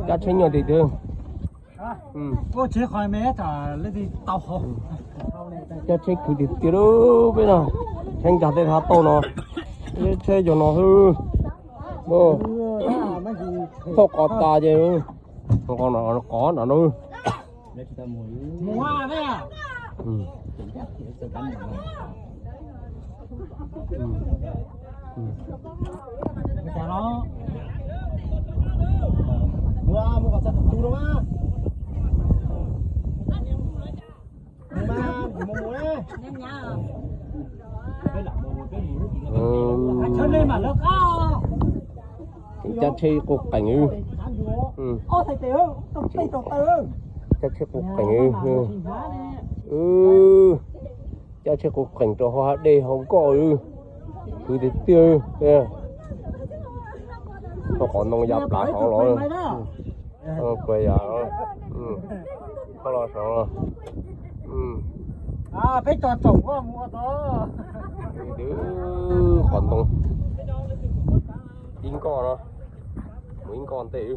Cab tsheb nyuag tiag tiag. Cab tsheb khwv tiag tiag lub peb no. Tsheb nkag tej thav tauj no. Tsheb cov no xwb. Thauj qov tas ces qov no no. Cab tsheb quj qees. Cab tsheb quj qees. Cab tsheb quj qees rau hauv hav dej hauv nkoj. Khwv tiag tiag. Tau qov ntoo ya plav hauv los. Kuv yam, koj los saud. Peb tso tsoom ua mus tod. Twb qhov ntoo ib nkoj no, mus ib nkoj ntej.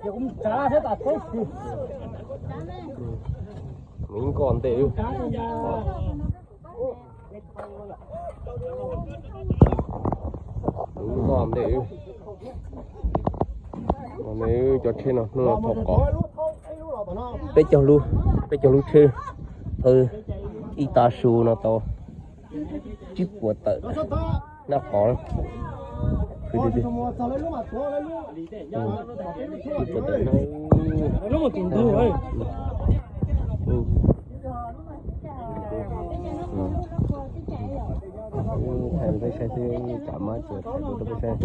Mus ib nkoj ntej. Mus ib nkoj ntej. Cov tsheb no hnub no thauj qov. Peb caug lub, peb caug lub tsheb thawb ib tav su no tau tsib puas tawm nab qov. Khwv tiag tiag. Tsib puas tawm nab. Thaij rau peb saib xwb, tsam mab tsuas thaij rau peb saib.